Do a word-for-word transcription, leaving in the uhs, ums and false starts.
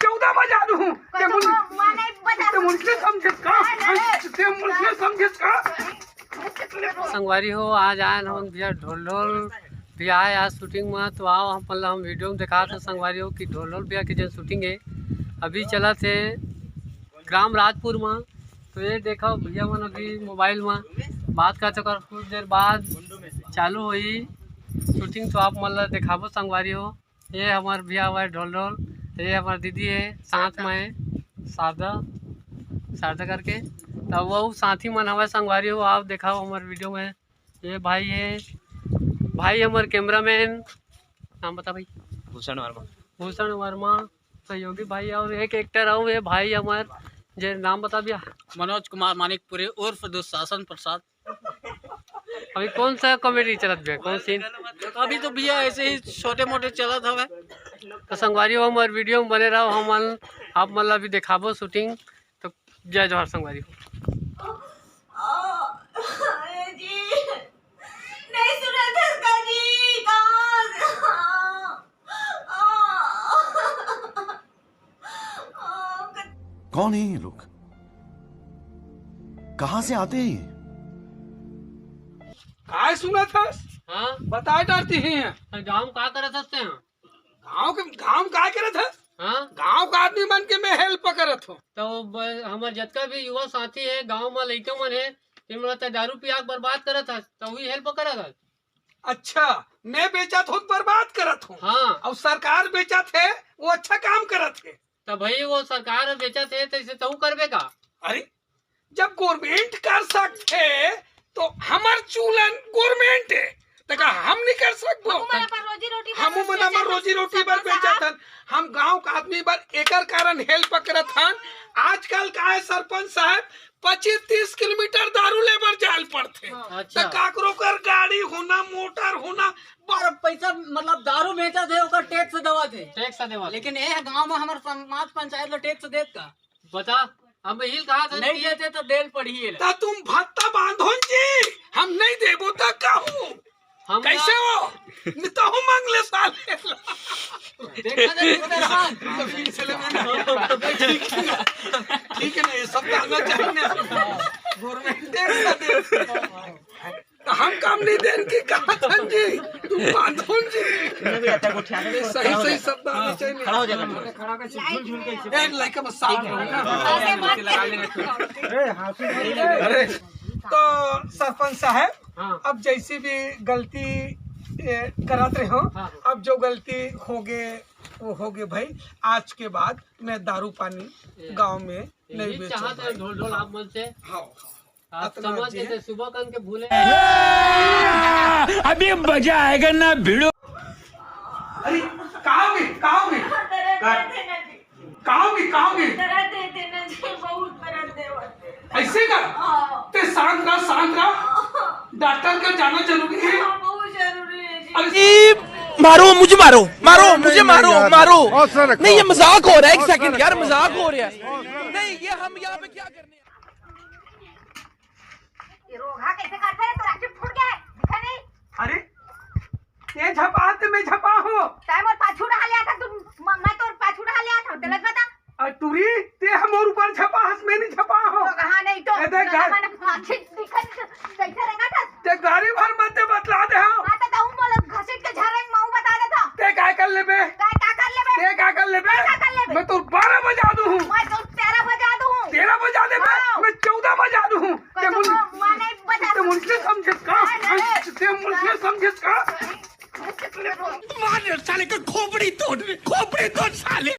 चौदह बजा दूँ। ते मुझे समझे का? ते मुझे समझे का? संगवारी हो, आज आए हमन भैया ढोल ढोल। भैया आए आज शूटिंग में, तो आओ हम पहले हम वीडियो में दिखात हन संगवारी हो कि ढोल ढोल भैया के जो शूटिंग है अभी चलत है ग्राम राजपुर में। तो ये देखो भैया मन अभी मोबाइल में बात करत हे, कुछ देर बाद चालू होई शूटिंग, तो आप मन ला दिखाबो संगवारी हो। ये हमर भैया हवय ढोल ढोल, ये हमर दीदी है साथ में है शारदा, शारदा करके। तब वो साथी मन हवय संगवारी हो, आप देखाओ हमर वीडियो में। ये भाई है, भाई हमर कैमरामैन, नाम बता भाई। भूषण वर्मा। भूषण वर्मा सहयोगी भाई, और एक एक्टर अउ ये भाई हमर, जे नाम बता भैया। मनोज कुमार मानिकपुरी उर्फ दुशासन प्रसाद। अभी कौन सा कॉमेडी चलत भैया, कौन सीन? अभी तो भैया ऐसे ही छोटे मोटे चलत हवे। तो संगवारी हो, हमर वीडियो में बने रहो, हम आप मन ला भी दिखाबो शूटिंग। तो जय जोहार संगवारी हो। जी, नहीं सुना था इसका जी, कहाँ से? कौन है ये लोग? कहाँ से आते हैं ये? काय सुनत हस? हाँ? बता डरती ही हैं। गाँव का करत हस तें? गाँव के, गाँव का करत हस? हाँ? गाँव का आदमी मन के मैं हेल्प करत हूँ। तो ब-, हमर जतका भी युवा साथी है, गाँव में लइका मन है, तेन मन ला दारू पिया के बर्बाद करत हस, तो वही हेल्प करत हस। अच्छा, मैं बेचत हूँ तो बर्बाद करत हूँ। हाँ। और सरकार बेचत है, वो अच्छा काम करत है। तो भाई, वो सरकार बेचत है, तो इसे तू करबे का? अरे, जब गवर्नमेंट कर सकथे, तो हमर चूलन गवर्नमेंट है, तो का हम नहीं कर सकबो? हमू मन अपन रोजी रोटी बर हमू मन अपन रोजी रोटी बर बेचत हन। हम गांव का आदमी बर एकर कारण हेल्प करत हन। आजकल का है सरपंच साहब, पच्चीस तीस किलोमीटर दारू लेबर जाल पड़थे। हाँ। अच्छा। तो काकरो कर गाड़ी होना, मोटर होना, पर पैसा मतलब दारू बेचत है, ओकर टैक्स देवत है। टैक्स देवत। लेकिन ए गांव में हमर समाज पंचायत ला टैक्स देत का? बता, हम हिल कहा था नहीं कि देते तो देल पड़ी है। ता तुम भत्ता बांधो जी, हम नहीं देबो ता कहूँ। हम कैसे ना हो? नहीं तो हम मांग ले साले। देखा था कितना शांत। तो फिर से ले मैंने। ठीक है ना, ठीक है ना, ये सब तो आना चाहिए ना। गवर्नमेंट देख ना दे। तो हम काम नहीं देन की कहा था जी, तुम बांधो जी। ये सही, सही शब्द आना चाहिए। खड़ा हो जाएगा। एक लड़का बस साथ में होगा। अरे, तो सरपंच साहब, हाँ। अब जैसी भी गलती, ए, करत रहे हो, हाँ। अब जो गलती होगे, वो होगे भाई। आज के बाद मैं दारू पानी ए, गांव में नहीं यही बेचूंगा चाहत है भाई। ढोल ढोल आप मन से। हाँ। आज अतना समझ जी। जैसे सुबह कन के भूले। अभी मजा आएगा ना भिड़ो। अरे, कहाँ गई? कहाँ गई? दर्द का-, देते ना जी। कहाँ गई? कहाँ गई? दर्द देते ना जी, बहुत दर्द दे होते। ऐसे का? हाँ। ते शांत रहा, शांत रहा। हाँ। डॉक्टर का जाना जरूरी है। हाँ, बहुत जरूरी है जी। अरे, मारो, मुझे मारो, मारो, नहीं, मुझे नहीं, मारो, यार। मारो। हौसला रखो। नहीं, ये मजाक हो रहा है, एक हौसला सेकंड यार, रखो। मजाक हो रहा है। हौसला रखो। नहीं, ये हम यहाँ पे क्या करने ये रोगहा कैसे करता है? तो राजू फूट गया है, दिखा नहीं? अरे, ये झपा ते मैं झपा हो। तै मोर पाछू डहा लिया था, तू म-, मैं तोर पाछू डहा लिया था, गलत बता। अ, टूरी, ते हम मोर ऊपर झपा हस, मैं नहीं झपा हो। तो कहा नहीं तो, ए, देख, तो घर मैंने आँखें दिखा नहीं, तो कैसे रहेगा था? ते गाड़ी भर मत ते बतला दे हो। हाँ, तो, तो हूँ बोलो, घसीट के झरेंग, मैं हूँ बता देता। ते काय कर लेबे? काय, का कर लेबे? ते का कर लेबे? काय का कर लेबे? मैं तो बारह बजा दूँ हूँ। मैं तो तेरह बजा दूँ हूँ। तेरह बजा देबे? हाँ। मैं चौदह बजा दूँ हूँ। ते मुझे, माँ नहीं बजा ते मुझे समझे का? नहीं, नहीं। ते मुझे समझे का? मार साले का खोपड़ी तोड़, खोपड़ी तोड़ साले।